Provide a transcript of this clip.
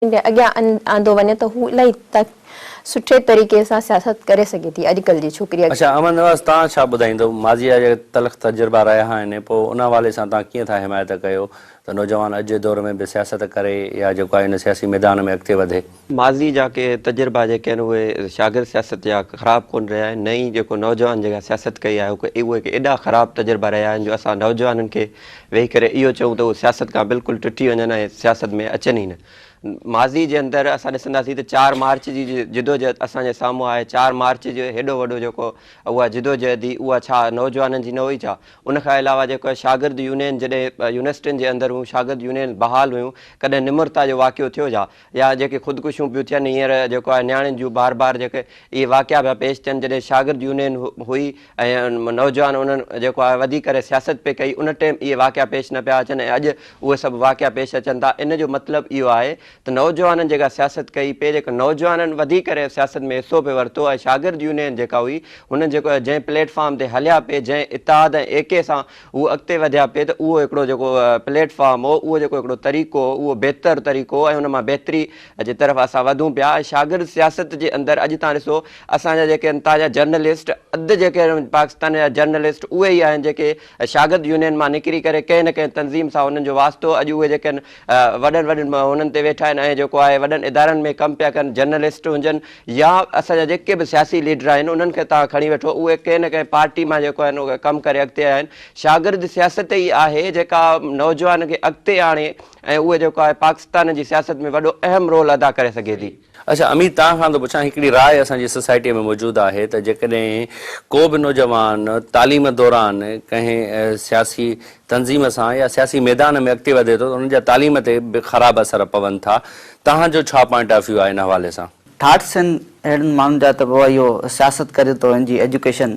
کي اڳيان آندو وڃي ته هو الاهي سٺي طريقي سان سياست ڪري سگهي ٿي اڄڪلهه جي ڇوڪري. اڇا احمد نواز توهان ڇا ٻڌائيندو ماضي جا جيڪي تلخ تجربا رهيا آهن پوء ان حوالي سان توهان ڪيئن ٿا حمايت ڪيو ته نوجوان اڄ جي دور ۾ به سياست ڪري يا جيڪو آهي ان سياسي ميدان ۾ اڳتي وڌي. ماضي جا ڪي تجربا جيڪي آهن اهي شاگرد سياست جا خراب ڪونه رهيا آهن نه ئي جيڪو نوجوان جيڪا سياست ڪئي آهي اهي ڪي ايڏا خراب تجربا رهيا آهن جو اسان نوجوانن کي ويهي ڪري اهو چئون ته اهي سياست کان بلڪل ٽٽي وڃن ۽ سياست ۾ اچن ئي نه. ماضي جي اندر اسان ڏسنداسين ته چار مارچ جي جدوجهد اسان جي سامهون آهي، چار مارچ جو هيڏو وڏو جيڪو اها جدوجهد هئي اها ڇا نوجوانن جي نه هئي ڇا؟ ان کان علاوه جيڪو شاگرد يونين جڏهن يونيورسٽين جي اندر هيون شاگرد يونين بحال هيون ڪڏهن نمرتا جو واقعو ٿيو ڇا؟ يا جيڪي خودڪشيون پيون ٿين هينئر جيڪو آهي نياڻين جون بار بار جيڪي اهي واقعا پيا پيش ٿين جڏهن شاگرد يونين هئي ۽ نوجوان انهن جيڪو آهي وڌي ڪري سياست پئي ڪئي ان ٽيم اهي واقعا پيش نه پيا اچن ۽ اڄ اهي سڀ واقعا پيش اچن ٿا ان جو مطلب اهو آهي ته نوجوانن جيڪا سياست ڪئي پئي جيڪا نوجوانن وڌي ڪري سياست ۾ حصو پئي ورتو ۽ شاگرد يونين جيڪا هئي هنن جيڪو جنهن پليٽ فارم تي هليا پئي جنهن اتحاد ۽ ايڪي سان هو اڳتي وڌيا پئي ته اهو هڪڙو جيڪو پليٽ فارم هو اهو جيڪو هڪڙو طريقو هو اهو بهتر طريقو هو ۽ ان مان بهتري جي طرف اسان وڌون پيا ۽ شاگرد سياست جي اندر اڄ تان ڏسو اسان جا جيڪي آهن تان جا جرنلسٽ اڌ جيڪي آهن پاڪستان جا جرنلسٽ اهي ئي آهن جيڪي شاگرد يونين مان نڪري ڪري ڪنهن نه ڪنهن تنظيم سان انهن جو واسطو اڄ اهي جيڪي آهن وڏن وڏن هنن تي ويٺا آهن ۽ جيڪو آهي وڏن ادارن ۾ ڪم پيا ڪن جرنلسٽ هجن يا اسان جا جيڪي به سياسي ليڊر آهن انهن کي تان کڻي وٺو اهي ڪنهن نه ڪنهن پارٽي مان جيڪو آهن ڪم ڪري اڳتي آيا آهن شاگرد سياست ئي آهي جيڪا نوجوان کي اڳتي آڻي ۽ اهي جيڪو آهي پاڪستان جي سياست ۾ وڏو اهم رول ادا ڪري سگهي ٿي. اڇا اميد توهان کان ٿو پڇان هڪڙي راء اسان جي سوسائٽيء ۾ موجود آهي ته جيڪڏهن ڪو به نوجوان تعليم دوران ڪنهن سياسي تنظيم سان يا سياسي ميدان ۾ اڳتي وڌي ٿو ته ان جا تعليم تي به خراب اثر پون ٿا توهان جو ڇا پوائنٽ آف ويو آهي ان حوالي سان؟ ٿاٽس آهن اهڙن ماڻهن جا ته بابا اهو سياست ڪري ٿو هن جي ايجوڪيشن.